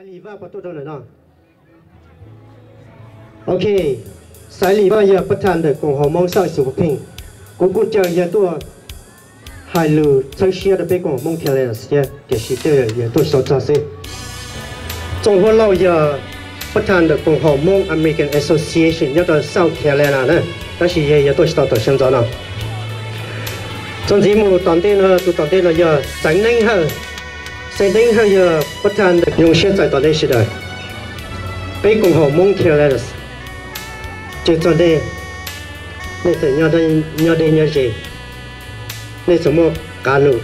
Lis Vaj puas tuaj rau ntawm no? Ok, Xaiv Lis Vaj yog pab tham ntawm koom haum Hmoob xab xu pheej. Kuv kuj caw yawg tuaj hais lus txhawb siab rau peb koom haum Hmoob Carolina thiab, tiam sis tej yawg tuaj xyuas txog xwb. Txooj Huab Lauj yog pab tham ntawm koom haum Hmoob American Association nyob rau South Carolina na, tab sis yawg yuav tuaj tsis tau tom sawv ntxov no. Txuas ntxiv mus tom ntej no, tus tom ntej no yog Xaiv Neeb Hawj. Xaiv Neeb Hawj yog pab tham ntawm, zoo siab txais tos nej sawv daws. Peb koom haum Hmoob Carolina, ces txog nej, nej txawm nyob deb nyob ze, nej txawm muaj qab num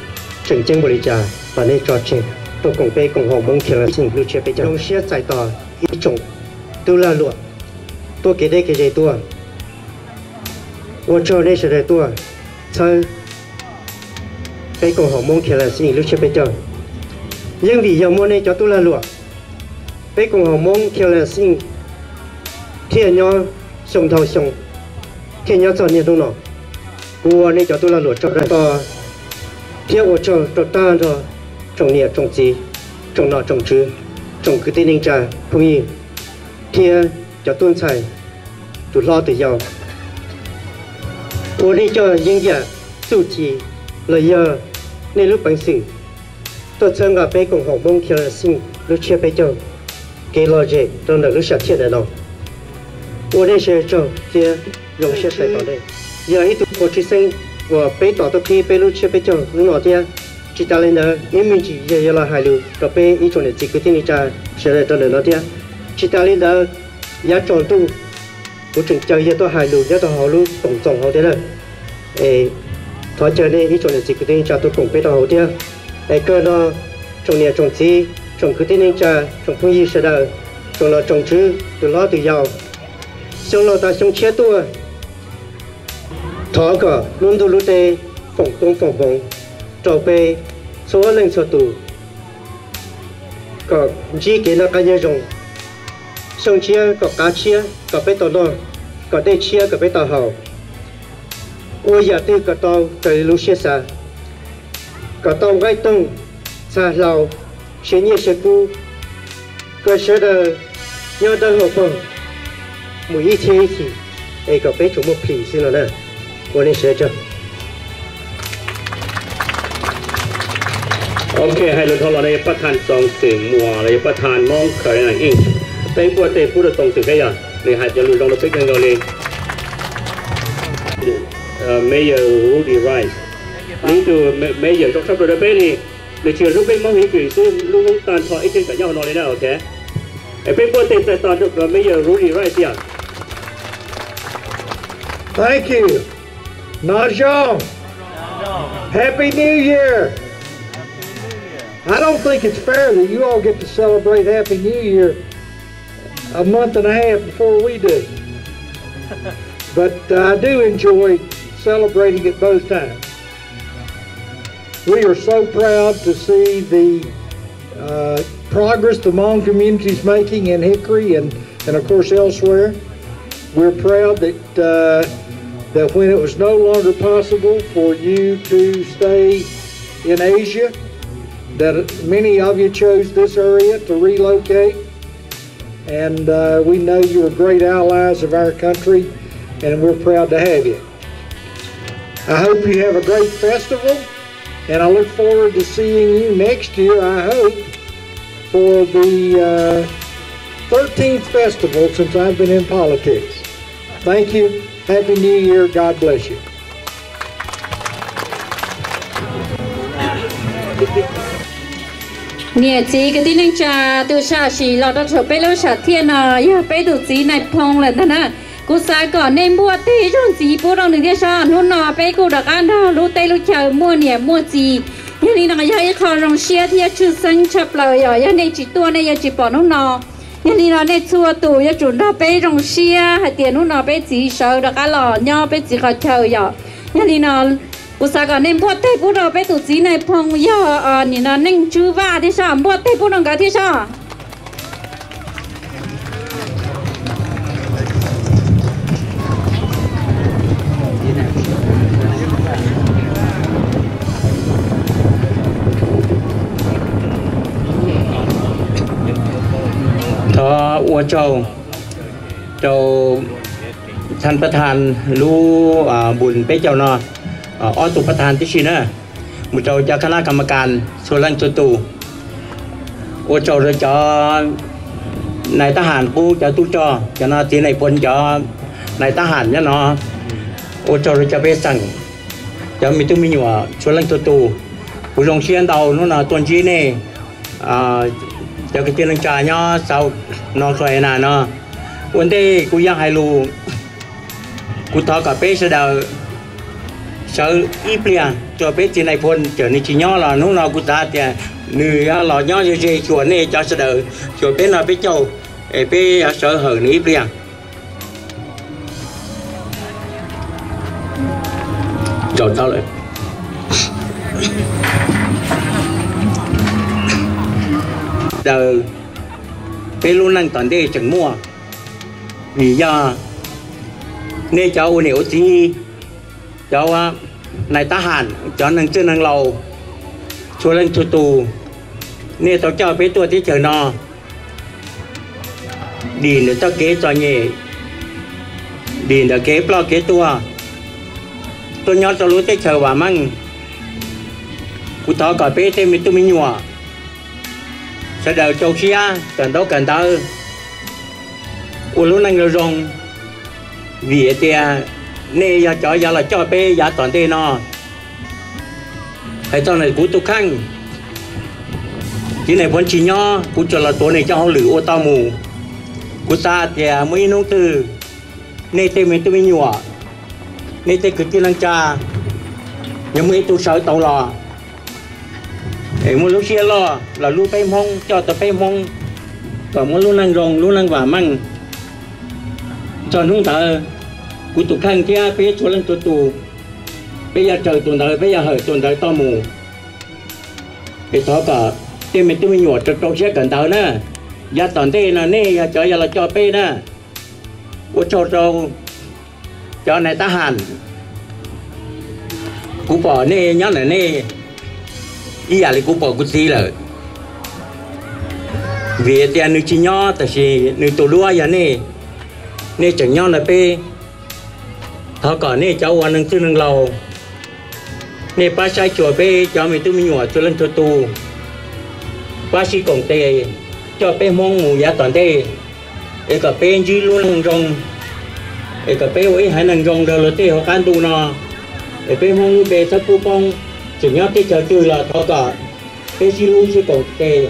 tseem ceeb npaum li cas los nej tso tseg tuaj koom peb koom haum Hmoob Carolina lub tsiab peb caug. Zoo siab txais tos ib tsoom tub lag luam tuaj kev deb kev ze tuaj. Ua tsaug nej sawv daws tuaj txhawb peb koom haum Hmoob Carolina lub tsiab peb caug. Yeej vim yog muaj nej cov tub lag luam, peb koom haum Hmoob Carolina thiaj nyob xyoo dhau xyoo, thiaj nyob txog niaj hnub no. Kuv ua nej cov tub lag luam tsaug ntau, thiab ua tsaug rau tag nrho tsoom niam tsoom txiv, tsoom nom tsoom tswv, tsoom kwv tij neej tsa phooj ywg, thiab cov tub ntxhais, tus hlob tus yau, ua nej cov yeeb yam txuj ci los yog nej lub peev xwm tuaj txhawb nqa peb koom haum Hmoob Carolina lub tsiab peb caug kev lom zem rau ntawm lub sam thiaj ntawm no. Ua nej sawv daws tsaug thiab zoo siab txais tos nej. Yog ib tug qhua tshwj xeeb uas peb tos tuaj qhib peb lub tsiab peb caug hnub no thiab. Tsis tas li ntawd, ib me ntsis yog yuav los hais lus rau peb ib tsoom niam txiv kwv tij neej tsa sawv daws rau ntawm no thiab. Tsis tas li ntawd, yav tsaus ntuj kuv tseem caw yawg tuaj hais lus nyob rau hauv lub koom txoos hauv thiab na. Es thov caw nej ib tsoom niam txiv kwv tij neej tsa tuaj koom peb rau hauv thiab. Es kawg no, tsoom niam tsoom txiv, tsoom kwv tij neej tsa, tsoom phooj ywg sawv daws, tsoom nom tsoom tswv, tus hlob tus yau, xyoo laus tas xyoo tshiab tuaj, thov kom lub ntuj lub teb foom koob foom hmoov rau peb txhua leej txhua tus, kom ntsib kev noj qab nyob zoo. Xyoo tshiab kom qab tshiab kom peb tau noj, kom dej tshiab kom peb tau haus. Ua yam twg kom tau raws li lub siab xav, kom tau nqaij toog, txha hlau, siab nyiaj siab kub, kom sawv daws nyob dawb hau poog mus ib txhiab ib txhis, es kom peb tsuas muaj plhis xwb no na. Ua nej sawv daws tsaug. Ok, hais lus dhau los no yog pab thaj Txoov Xwm Muas los yog pab thaj Hmoob Carolina Inc. Peb npuaj teg pub rau Txoov Xwm thiab yog nws hais cov lus zoo rau peb kawg nkaus li. Mayor Rudy Rice, nws ib tug mayor zoo tshaj plaws rau peb li. Nws tsis yog hlub peb Hmoob Hickory xwb, hlub Hmoob tag nrho ib tseem tsav nyob hauv no li na, ok. Es peb npuaj teg txais tos rau mayor Rudy Rice thiab. Thank you. Najong. Happy New Year. I don't think it's fair that you all get to celebrate Happy New Year a month and a half before we do. But uh, I do enjoy celebrating it both times. We are so proud to see the uh, progress the Hmong community is making in Hickory and, and of course elsewhere. We're proud that, uh, that when it was no longer possible for you to stay in Asia, that many of you chose this area to relocate. And uh, we know you are great allies of our country, and we're proud to have you. I hope you have a great festival, and I look forward to seeing you next year, I hope, for the uh, thirteenth festival since I've been in politics. Thank you. Happy New Year. God bless you. Niam txiv kwv tij neej tsa, tus sam sim los rau saum peb lub sam thiaj no yog peb tus txiv Nais Phoo lawm ntag na. Kuv xav kom nej npuaj teg zaug ntxiv pub rau nws thiab seb hnub no peb kuj rov qab nrog lub teb lub chaw muaj niam muaj txiv. Yog li no yog ib qho zoo siab thiab tshwj xeeb tshaj plaws, yog, yog nej tsis tuaj nej yuav tsis pom hnub no. Yog li no nej txhua tus yuav tsum nrog peb zoo siab hais tias hnub no peb txiv sawv rov qab los nyob peb txiv qhov chaw yom. Yog li no kuv xav kom nej npuaj teg pub rau peb tus txiv Nais Phoo yog nim no Neej Tswb Vaj thiab seb, npuaj teg pub rau nkawd thiab seb. Ua tsaug rau thab pab thas lub npus peb caug no, ob tug pab thas tib si na, mus rau cov kha nab ka ma kas txhua leej txhua tus. Ua tsaug rau cov nais tab has qub, cov tub rog, cov no txiv nais phoo, cov nais tab has nyob no. Ua tsaug rau cov pej xeem, cov me tub me nyuam txhua leej txhua tus. Kuv zoo siab ntau hnub no tuaj ntsib nej cov kwv tij neej tsa nyob South Carolina no. Ua ntej kuv yuav hais lus, kuv thov kom peb sawv daws sawv ib pliag rau peb txiv nais phoo, txawm nws tsis nyob los hnub no kuv xav tias nws yuav los nyob ze ze xyuas nej cov sawv daws, xyuas peb no peb caug, es peb yuav sawv hawm nws ib pliag. Zaum tau lawm. Daws, peb lub neej tom ntej tseem muaj, vim yog nej cov ua niam ua txiv, cov nais tab has, cov neeg txwj neeg laus, txhua leej txhua tus, nej tau coj peb tuaj teb chaws no dim ntawm txoj kev txom nyem, dim ntawm kev ploj kev tuag, tuaj nyob rau lub teb chaws vam meej. Kuv thov kom peb tej me tub me nyuam sawv daws rau siab kawm ntaub kawm ntawv, ua lub neej zoo zoo, vim hais tias nej yog cov yuav los coj peb yav tom ntej no. Hais txog ntawm kuv tus kheej, txiv nais phoo tsis nyob, kuv tsuas los tuav nws cov hauj lwm ua tau mus. Kuv xav tias muaj ib hnub twg nej tej me tub me nyuam, nej tej kwv tij neej tsa, yog muaj ib tug sawv tau los, es muaj lub siab loj los hlub peb Hmoob, coj tau peb Hmoob kom muaj lub neej zoo lub neej vam meej. Txog hnub ntawd, kuv tus kheej thiab peb txhua leej txhua tus, peb yuav raws tus ntawd, peb yuav hawm tus ntawd tau mus. Es thov kom tej me tub me nyuam rau rau siab kawm ntawv na, yav tom ntej no nej yog cov yuav los coj peb na. Ua tsaug rau cov nais tab has, kuv pom nej nyob ntawm nej ib yam li kuv pom kuv txiv lawm. Vim tias nws tsis nyob tab sis nws tus duab yog nej, nej tseem nyob ntawm peb. Thov kom nej cov ua neeg txwj neeg laus, nej pab saib xyuas peb cov me tub me nyuam txhua leej txhua tus, pab sib koom tes coj peb Hmoob mus yav tom ntej, es kom peb ntsib lub neej zoo, es kom peb ua ib haiv neeg zoo nrog luag tej hauv qab ntuj no, es peb Hmoob lub npe txhob pub poob. Tseem nyob teb chaws twg los thov kom peb sib hlub sib koom tes.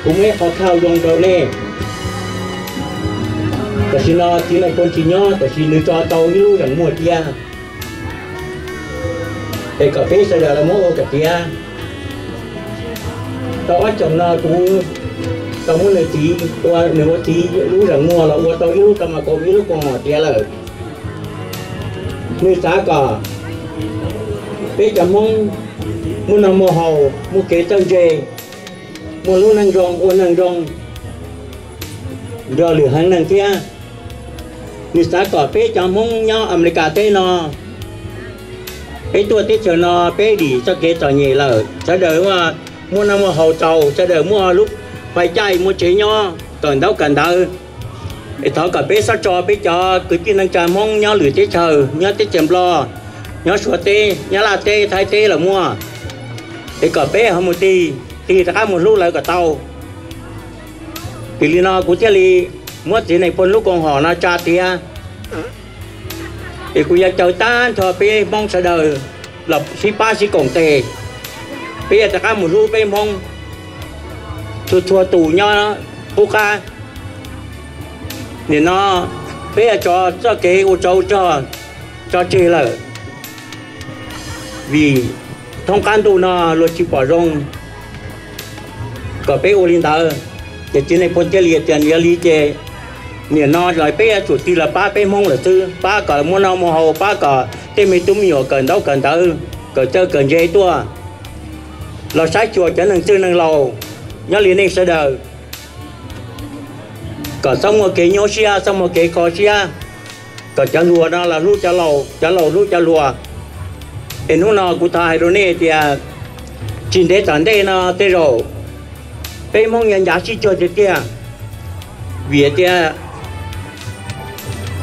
Kuv muaj ib qho khau zoo rau nej. Tam sim no txiv nais phoo tsis nyob tab sis nws tso tau ib lub zeem muag tiab, es kom peb sawv daws los muab ua kom tiav. Tau ob xyoos no kuv tau muab nws txiv ua, nws ua txiv lub zeem muag los ua tau ib lub tau mas koom ib lub koom haum tiav lawm. Nws xav kom peb cov Hmoob muaj noj muaj haus, muaj kev txawj ntse, muaj lub neej zoo ua neeg zoo nrog lwm haiv neeg thiab. Nws xav kom peb cov Hmoob nyob Amelikas teb no, peb tuaj teb chaws no peb dim txoj kev txom nyem lawm, sawv daws muaj noj muaj haus txaus, sawv daws muaj lub fais caij, muaj tsev nyob, kawm ntaub kawm ntawv. Es thov kom peb txhob tso peb cov kwv tij neej tsa Hmoob nyob lwm teb chaws, nyob teb chaws Nplog, nyob Suav teb, Nyab Laj teb, Thaib teb los muaj, es kom peb ho mus tig, tig rov qab mus hlub lawv kom tau. Vim li no kuv thiaj li muab txiv nais phoo lub koom haum no tsa tiav. Es kuv yuav caw tag nrho peb Hmoob sawv daws los sib pab sib koom tes, peb yuav rov qab mus hlub peb Hmoob txhua txhua tus nyob qub qab. Nim no peb yuav tso txoj kev ua tsov ua rog tso tseg lawm, vim thoob qab ntuj no luag tsis pom zoo kom peb ua li ntawd. Ces txiv nais phoo thiaj li tias yog li ces nim no los peb yuav tsum tig los pab peb Hmoob lawm xwb, pab kom muaj noj muaj haus, pab kom tej me tub me nyuam kawm ntaub kawm ntawv, kawm txawj kawm ntse tuaj, los saib xyuas cov neeg txwj neeg laus nyob li nej sawv daws, kom txhob muaj kev nyuaj siab, txhob muaj kev kho siab, kom cov hluas no los hlub cov laus, cov laus hlub cov hluas. Es hnub no kuv thov hais rau nej tias tsis ntev tom ntej no tej zaum peb Hmoob yuav ncav sib cuag tiag tiag. Vim tias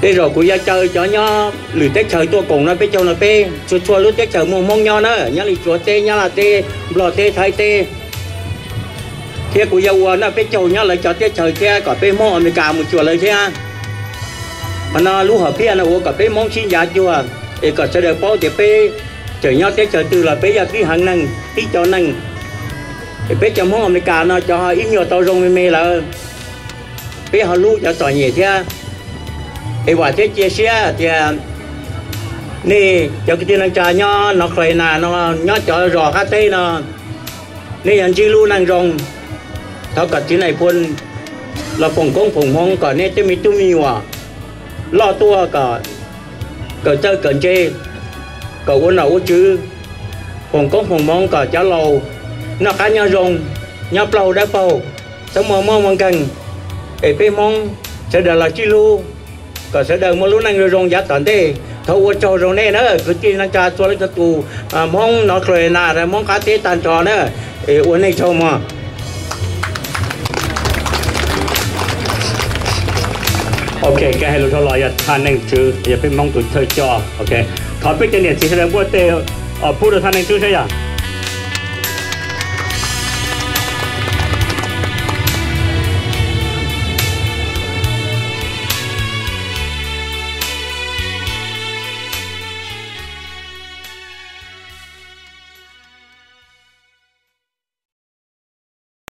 tej zaum kuv yuav caw cov nyob lwm teb chaws tuaj koom no peb caug no peb txhua txhua lub teb chaws muaj Hmoob nyob na, nyob li Suav teb, Nyab Laj teb, Nplog teb, Thaib teb, thiab kuv yuav ua no peb caug nyob lawv cov teb chaws thiab kom peb Hmoob Amelikas mus cuag lawv thiab. Qhov no lub hom phiaj no ua kom peb Hmoob sib ncav cuag, es kom sawv daws paub tias peb txawm nyob teb chaws twg los peb yog tib heev neeg tib co neeg. Es peb cov Hmoob Amelikas no cov ho ib nyuag tau zoo me me lawm, peb ho hlub cov txom nyem thiab. Es vam thiab cia siab tias nej cov kwv tij neej tsa nyob North Carolina no, nyob cov zos qab teb no, nej yuav ntsib lub neej zoo. Thov kom txiv nais phoo los foom koob foom hmoov kom nej tej me tub me nyuam loj tuaj kom kawm txawj kawm ntse, kom ua nom ua tswv, foom koob foom hmoov kom cov laus noj qab nyob zoo, nyob plaub hau dawb paug, txhob muaj mob muaj nkeeg. Es peb Hmoob sawv daws los sib hlub, kom sawv daws muaj lub neej zoo zoo yav tom ntej. Thov ua tsaug zoo nej na kwv tij neej tsa txhua leej txhua tus, Hmoob North Carolina, Hmoob qab teb tag nrho na, es ua nej tsaug mog. Ok, kev hais lus dhau los yog thaj neej tswv, yog peb Hmoob tus thawj coj. Ok, thov peb cov niam txiv sawv daws muab tej pub rau thaj neej tswv saib yog.